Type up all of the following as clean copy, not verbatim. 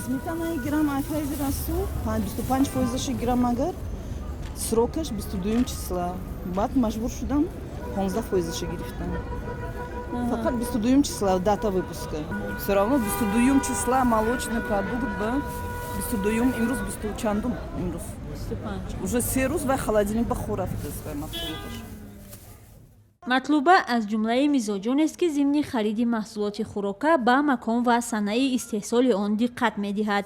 Сметанаи гирам, Файзи Расул, 25 фоизаша гирам, агар срокаш 22-юм числа. Баъд маҷбур шудам, 15 фоизаша гирифтам. Фақат 22-юм числа дата выпуска. Все равно 22-юм числа молочный продукт ба 22-юм, имрӯз бисту чандум имрӯз? Уже 3 рӯз вай холодильник ба хор рафтааст вай маҳсулоташ. Матлуба аз ҷумлаи мизоҷонест, ки зимни хариди маҳсулоти хӯрока ба макон ва санаи истеҳсоли он диққат медиҳад.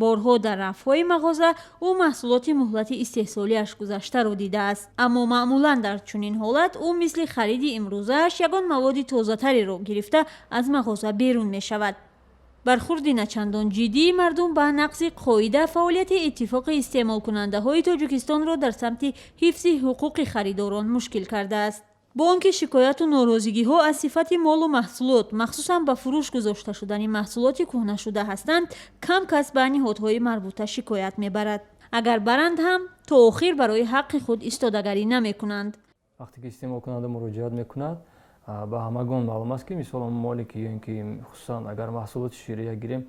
Борҳо дар рафҳои мағоза ӯ маҳсулоти муҳлати истеҳсолиаш гузаштаро дидааст, аммо маъмулан дар чунин ҳолат ӯ мисли хариди имрӯзааш ягон маводи тозатареро гирифта, аз мағоза берун мешавад. Бархурди начандон ҷиддии мардум ба нақзи қоида фаъолияти Иттифоқи истеъмолкунандаҳои Тоҷикистонро дар самти ҳифзи ҳуқуқи харидорон мушкил кардааст. Бо он ки шикояту норозигиҳо аз сифати молу маҳсулот, махсусан ба фурӯш гузошта шудани маҳсулоти кӯҳнашуда ҳастанд, кам кас ба ниҳодҳои марбута шикоят мебарад. Агар баранд ҳам, то охир барои ҳаққи худ истодагарӣ намекунанд. Вақте ки истеъмолкунанда муроҷиат мекунад, ба ҳамагон маълум аст, ки мисол он моле ки ё ин ки хусусан агар маҳсулоти ширия гирем,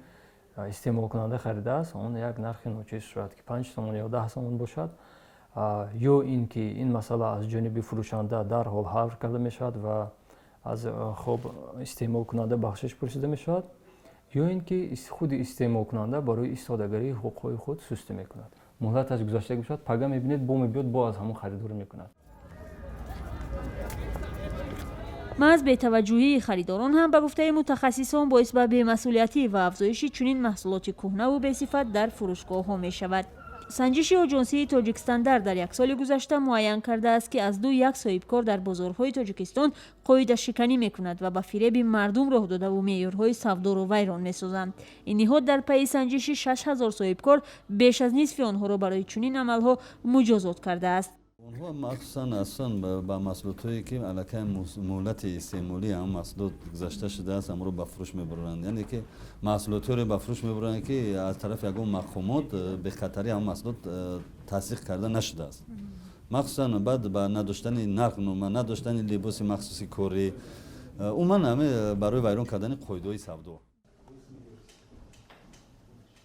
истеъмолкунанда харидааст, он як нархи ночиз, шояд ки 5 сомон ё 10 сомон бошад, ё ин ки ин масъала аз ҷониби фурӯшанда дарҳол ҳал карда мешавад ва аз хоб истеъмолкунанда бахшиш пурсида мешавад, ё ин ки худи истеъмолкунанда барои истодагарии ҳуқуқҳои худ сустӣ мекунад. Муҳлаташ гузашта бошад, пага мебинед, бо мебиёд, бо аз ҳамон харидорӣ мекунад. Маҳз бетаваҷҷӯҳии харидорон ҳам, ба гуфтаи мутахассисон, боис ба бемасъулиятӣ ва афзоиши чунин маҳсулоти кӯҳнаву бесифат дар фурӯшгоҳҳо мешавад. Санҷиши оҷонсии Тоҷикстандарт дар як соли гузашта муайян кардааст, ки аз ду як соҳибкор дар бозорҳои Тоҷикистон қоидашиканӣ мекунад ва ба фиреби мардум роҳ додаву меъёрҳои савдоро вайрон месозанд. Ин ниҳод дар пайи санҷиши 6000 соҳибкор беш аз нисфи онҳоро барои чунин амалҳо муҷозот кардааст. Онҳо махсусан асан ба маҳсулотҳое, ки аллакай муҳлати истеъмолии ҳамон маҳсулот гузашта шудааст, амро ба фурӯш мебаранд, яъне ки маҳсулотҳоеро ба фурӯш мебаранд, ки аз тарафи ягон мақомот бехатарии ҳамон маҳсулот тасдиқ карда нашудааст. Махсусан баъд ба надоштани нархнома, надоштани либоси махсуси корӣ, умуман ҳаме барои вайрон кардани қоидаҳои савдо.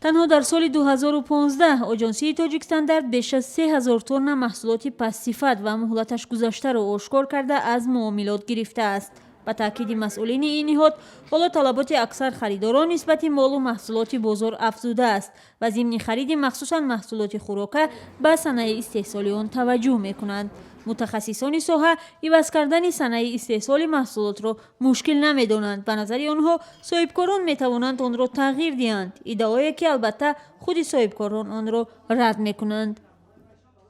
Танҳо дар соли 2015 оҷонсии Тоҷикстандарт беш аз 3000 тонна маҳсулоти пастсифат ва муҳлаташ гузаштаро ошкор карда, аз муомилот гирифтааст. Ба таъкиди масъулини ин ниҳод, ҳоло талаботи аксар харидорон нисбати молу маҳсулоти бозор афзудааст ва зимни хариди махсусан маҳсулоти хӯрока ба санаи истеҳсоли он таваҷҷӯҳ мекунанд. Мутахассисони соҳа иваз кардани санаи истеҳсоли маҳсулотро мушкил намедонанд. Ба назари онҳо, соҳибкорон метавонанд онро тағйир диҳанд, иддаое ки албатта худи соҳибкорон онро рад мекунанд.